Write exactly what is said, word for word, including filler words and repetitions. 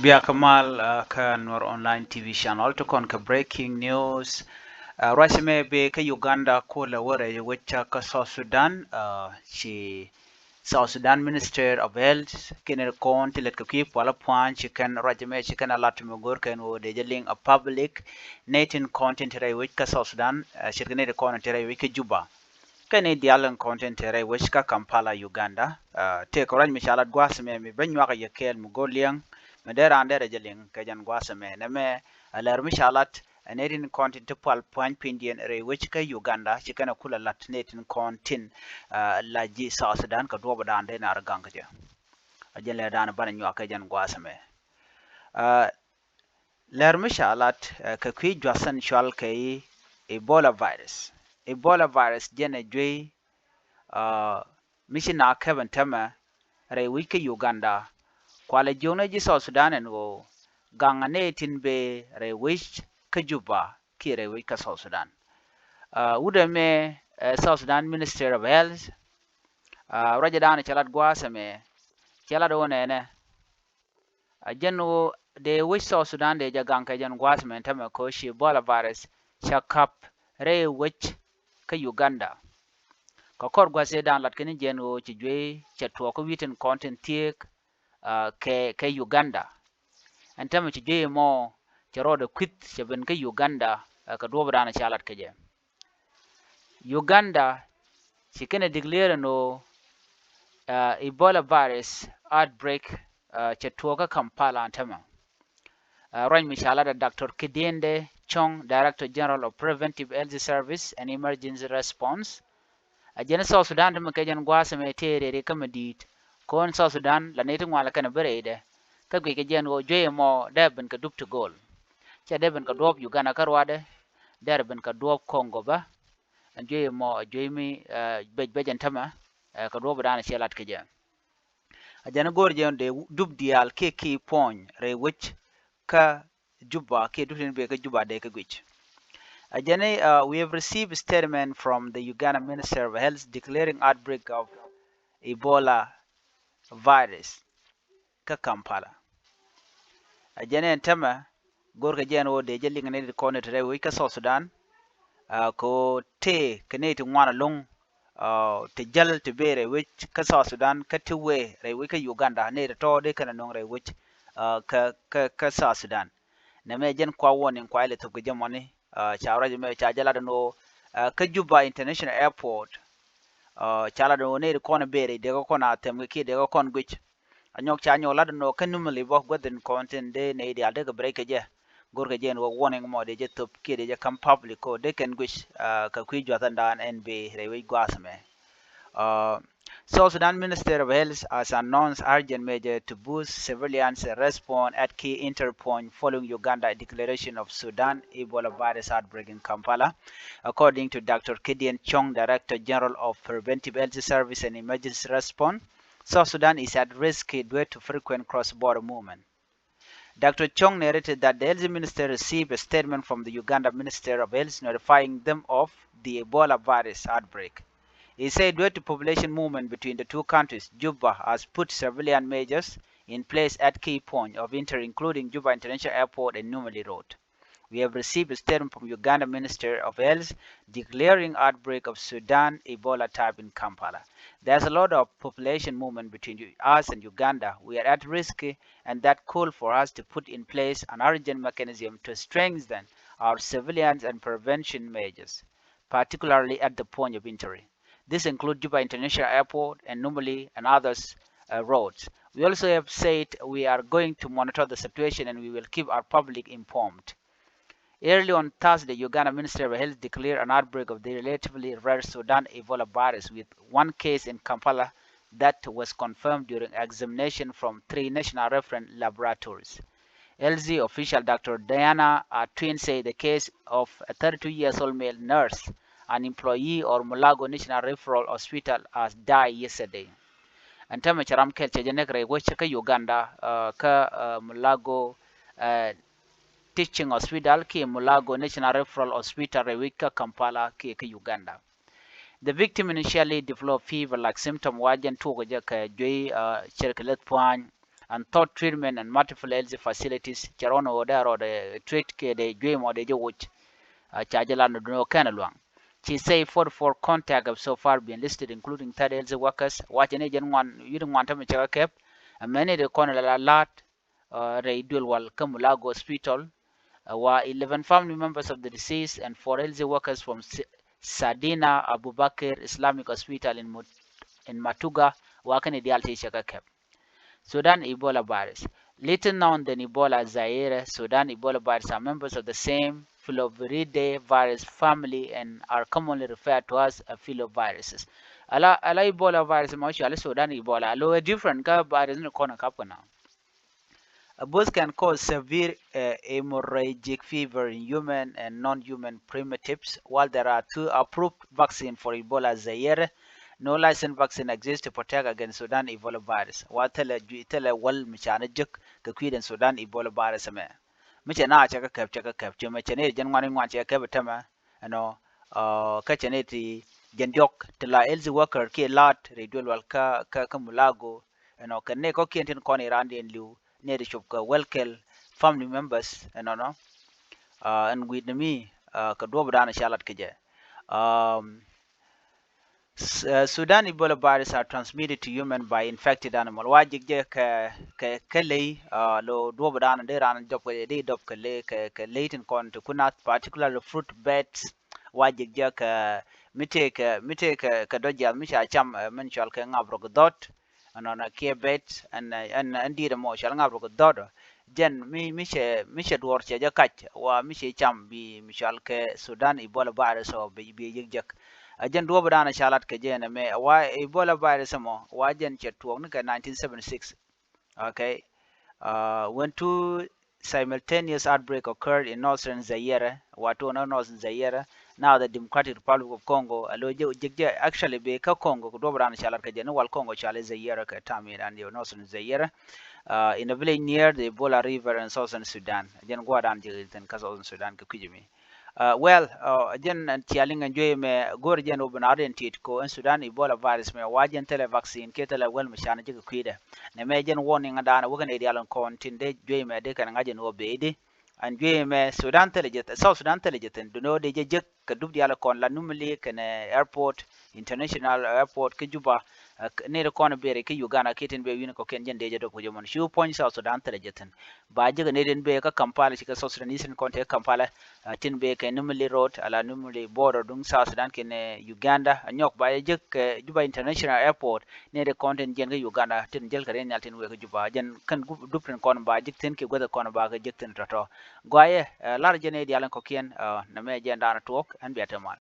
Bia kä mal, uh, kä Nuer Online T V channel, ti kɔn kɛ breaking news. Uh, ruac mɛ bee kä Uganda kulɛ wä rɛy wec kä South Sudan, uh, ci South Sudan Minister of Health, kɛn ri kɔn ti lät kɛ kui̱ pual pua̱ny, ci kɛn ruac mɛ ci kɛn a lat mɛ go̱r kɛn wä dee jɛ liŋ a public, nɛy tin kɔn tin te rɛy wec kä South Sudan, uh, ce̱tkɛ nɛy ti kɔn te rɛy wec kä Juba. Kɛn i̱ diaal in kɔn tin te rɛy wec kä Kampala, Uganda. Uh, tëëkɛ ruac mi ca lat gua̱a̱th mɛ mi ben nyuak a yɛ kɛɛl mi go̱r liɛŋ mi dee raan dee rɛ jɛ liŋ kɛ jɛn gua̱a̱th mɛ. Nɛ mɛ a lɛr mi ca lat ɛ nɛy tin kɔn tin ti pual pua̱ny pinydiɛn rɛy wec kä Uganda, ci kɛn a kul a lat nɛy tin kɔn tin, uh, la ji̱ South Sudan kɛ duɔ̱ɔ̱p daan dee naar gaŋ kɛ jɛ. A jɛn lɛr daan banɛ nyuak kɛ jɛn gua̱a̱th mɛ. Uh, Lɛr mi ca lat, uh, kɛ kui̱ jua̱thɛn cual kɛ i̱ Ebola virus. Ebola virus jɛn ɛ juey, uh, mi ci na kɛp ɛn tämɛ rɛy wec kä Uganda. Kualɛ jiöknɛ ji̱ South Sudan ɛn ɣöö gaŋ ɛ nɛy tin bee rɛy wec kä Juba kiɛ rɛy wec kä South Sudan. Uh, wut ɛmɛ, uh, South Sudan Minister of Health, uh, ruacɛ daan cɛ lat gua̱a̱th ɛmɛ, cɛ lat ɣöö nɛnɛ a jɛn ɣöö dee wec South Sudan dee jɛ gaŋ kɛ jɛn gua̱a̱th mɛn tämɛ kɛ ɣöö ci Ebola virus cɛ ka̱p rɛy wec kä Uganda. Kɛ kɔr gua̱a̱th ëë daan lat kɛn jɛn ɣöö ci juey cɛ tuɔɔk kä wi̱i̱ tin kɔn tin thieek, uh, kɛ, kɛ Uganda. Ɛn tämɛ ci juey mɔ cɛ rɔɔdɛ kui̱th cɛ ben kä Uganda, uh, kɛ duɔ̱ɔ̱p daan ca lat kɛ jɛ. Uganda ci kɛn ɛ declare ɛn ɣöö, uh, Ebola virus outbreak, uh, cɛ tuɔɔk kä Kampala ɛn tämɛ. Uh, ruac mi ca lat ɛ Doctor Kidiende Chong, Director General of Preventive Health Service and Emergency Response. A jɛn South Sudan tämɛ kɛ jɛn gua̱a̱th mɛ tëë rɛy ri kä mi di̱i̱t. Kɔn South Sudan la nɛy ti ŋuan la kɛn a bä rɛydɛ. Kä guic kɛ jɛn ɣöö juey mɔ dee ben kɛ dup ti go̱o̱l. Cɛ dee ben kɛ duɔ̱ɔ̱p Uganda kä ruaadɛ, dee ben kɛ duɔ̱ɔ̱p Congo bä. Ɛn juey mɔ, juey mi, uh, bec bec ɛn tämɛ, uh, kɛ duɔ̱ɔ̱p daan cɛ lat kɛ jɛ. A jɛn go̱o̱r jɛn dee dup diaal kiɛ kiɛ puɔ̱ny rɛy wec kä Juba kiɛ dup tin bee kä Juba dee kɛ guic. A jɛn, uh, we have received statement from the Uganda Minister of Health declaring outbreak of Ebola virus kä Kampala. A jɛn ɛn tämɛ go̱rkɛ jɛn ɣöö dee jɛ liŋ nɛy ti kɔn ti rɛy wec kä South Sudan, uh, kɛ ɣöö tëë kɛ nɛy ti ŋuan ɛlɔ̱ŋ, uh, ti jäl ti bee rɛy wec kä South Sudan kä ti wee rɛy wec kä Uganda, nɛy ti tɔ̱ dee kɛn a nöŋ rɛy wec, uh, kä, kä, kä South Sudan. Nɛ mɛ jɛn kua warning kua ilɛ thop kɛ jɛ mɔni, uh, ca ruac mɛ ca jɛ lat ɛn ɣöö, uh, kä Juba International Airport, uh, ca lat ɛn ɣöö nɛy ti kɔn bee rɛy dee kɛ kɔn a thɛm kɛ kiɛ dee kɛ kɔn guic. A nyɔk ca nyɔk lat ɛn ɣöö kä Nimule bä guäth in kɔn tin dee nɛy diaal dee kɛ break kɛ jɛ. Go̱rkɛ jɛ ɛn ɣöö warning mɔ dee jɛ thop kiɛ dee jɛ ka̱m public kɛ ɣöö dee kɛn guic, uh, kɛ kui̱ jua̱thɛn daan ɛn bee rɛy wec gua̱a̱th ɛmɛ. Uh, South Sudan Minister of Health has announced urgent measure to boost civilians response at key entry point following Uganda declaration of Sudan Ebola virus outbreak in Kampala, according to Doctor Kidian Chong, Director General of Preventive Health Service and Emergency Response. South Sudan is at risk due to frequent cross-border movement. Doctor Chong narrated that the health minister received a statement from the Uganda Minister of Health notifying them of the Ebola virus outbreak. He said due to population movement between the two countries, Juba has put surveillance measures in place at key points of entry, including Juba International Airport and Nimule Road. We have received a statement from Uganda Minister of Health declaring outbreak of Sudan Ebola type in Kampala. There's a lot of population movement between us and Uganda. We are at risk, and that call for us to put in place an urgent mechanism to strengthen our surveillance and prevention measures, particularly at the point of entry. This includes Juba International Airport and Nimule and others, uh, roads. We also have said we are going to monitor the situation and we will keep our public informed. Early on Thursday, Uganda Ministry of Health declared an outbreak of the relatively rare Sudan Ebola virus, with one case in Kampala that was confirmed during examination from three national reference laboratories. L Z official Doctor Diana Atwin said the case of a thirty-two years old male nurse, an employee of Mulago National Referral Hospital, has died yesterday. Ɛn tämɛ cɛ ram kɛl cɛ jɛ näk rɛy wec kä Uganda, uh, kä, uh, Mulago, uh, Teaching Hospital kiɛ Mulago National Referral Hospital rɛy wec kä Kampala kiɛ kä Uganda. The victim initially developed fever-like symptom, wa jɛn tuɔk jɛ kɛ juey, uh, cɛrkɛ leth pua̱ny, and thought treatment and multiple health facilities. Cɛ rɔn ɣöö dee rɔɔdɛ treat kɛ dee juey mɔ dee jɛ woc. Ca jɛ lat ni duni ɣöö kɛn ɛ luaŋ. Ci say forty-four contact have so far been listed, including thirty health workers. Wacɛ ni jɛn ŋuan, wi̱i̱ ŋuan tämɛ cɛ kɛ kɛp. Ɛ mɛni dee kɔn ɛ la la̱a̱t rɛy duël wal kä Mulago Hospital. Wa eleven family members of the deceased and four health workers from Sadina Abubakar Islamic Hospital in, in Matuga, wa kɛn i̱ diaal ti cɛ kɛ kɛp. Sudan Ebola virus. Little known than Ebola Zaire, Sudan Ebola virus are members of the same filoviridae virus family and are commonly referred to as filoviruses. Ala, ala Ebola virus ma cɔali Sudan Ebola, alo ɛ different kä virus ni kɔn kap kɛ na. Both can cause severe uh, hemorrhagic fever in human and non-human primitives. While there are two approved vaccines for Ebola Zaire, no licensed vaccine exists to protect against Sudan Ebola virus. Wa thilɛ, thilɛ wäl mi canɛ jek kɛ kui̱dɛn Sudan Ebola virus mɛ. Mi cɛ na cɛ kɛ kɛp, cɛ kɛ kɛp, cɛ mɛ cɛ ni jɛn ŋuan ŋuan cɛ kɛp tämɛ. Ɛnɔ kä cɛ ni ti jɛn diɔk ti la health worker kiɛ la̱a̱t rɛy duël wal kä, kä, kä Mulago. Ɛnɔ kɛ ni kɔkiɛn tin kɔn iran diɛn li̱w ni ti cop kɛ well kɛl family members. Ɛnɔnɔ ɛn gui̱dni mi kɛ duɔp dan ca lat kɛ jɛ. Sudan Ebola virus are transmitted to human by infected animal. Wa jik jɛ kɛ, kɛ, kɛ ley lo duɔp dan di ran jɔp kɛ di dɔp kɛ ley, kɛ, kɛ ley tin kɔn ti kunat, particularly fruit bats. Wa jik jɛ kɛ mi tëë kɛ, mi tëë kɛ, kɛ dɔ̱ jiath mi ca cam min cɔal kɛ ŋap rok dhɔt. Ɛnɔnɔ kiɛ bet ɛn, ɛn, ɛn di̱i̱t ɛmɔ cɔal ŋap rok dhɔt. Jɛn mi, mi cɛ, mi cɛ duɔr cɛ jɛ kac wa mi cɛ cam bi mi cɔal kɛ Sudan Ebola virus ɔ bi, bi yik jek. Ɛ jɛn duɔp dan ca lat kɛ jɛn ɛmɛ wa Ebola virus ɛmɔ wa jɛn cɛ tuɔɔk ni kɛ nineteen seventy-six. Okay. When two simultaneous outbreak occurred in northern Zaire, wa tuɔɔk ni northern Zaire, now the Democratic Republic of Congo, alo jɛ, jɛ, jɛ actually bi kä Congo kɛ duɔp dan ca lat kɛ jɛn ni wal Congo cɔali Zaire kɛ tam in and northern Zaire. In a village near the Ebola River in Southern Sudan. Jɛn gua̱dan jɛ thin kä Southern Sudan kɛ kui̱c mi. Well, jɛn tialiŋ ɛn juey mɛ go̱r jɛn wä bi na rin tit ko ɛn Sudan Ebola virus mɛ wa jɛn thilɛ vaccine kiɛ thilɛ wäl mi can jɛ kɛ kui̱dɛ. Nɛ mɛ jɛn warning dan wä kɛn idial in kɔn tin dee juey mɛ dee kɛn ŋa̱c jɛn wä bee di. Ɛn juey mɛ Sudan thilɛ jɛ, South Sudan thilɛ jɛ thin duni wä dee jɛ jek kɛ dup dial in kɔn la Nimule kɛnɛ airport, international airport kä Juba. Ni ri kɔn beri kä Uganda kiɛ tin bee wi̱n kɔkiɛn jɛn dee jɛ dop kɛ jɛ mɔn ci wä puɔ̱ny South Sudan thilɛ jɛ thin. Ba jek ni rin bee kä Kampala ci kɛ South Sudan Eastern kɔn te Kampala. Tin bee kɛ Nimule road ala Nimule border duŋ South Sudan kɛnɛ Uganda. Nyɔk ba jɛ jek kɛ Juba International Airport ni ri kɔn tin jɛn kä Uganda tin jɛl kɛ rin nhial tin wee kä Juba. Jɛn kɛn dup tin kɔn ba jek thin kiɛ guäth kɔn ba kɛ jek thin tɔtɔ. Gɔayɛ lar jɛn idial in kɔkiɛn. Nɛ mɛ jɛn dan tuɔɔk ɛn bia te mal.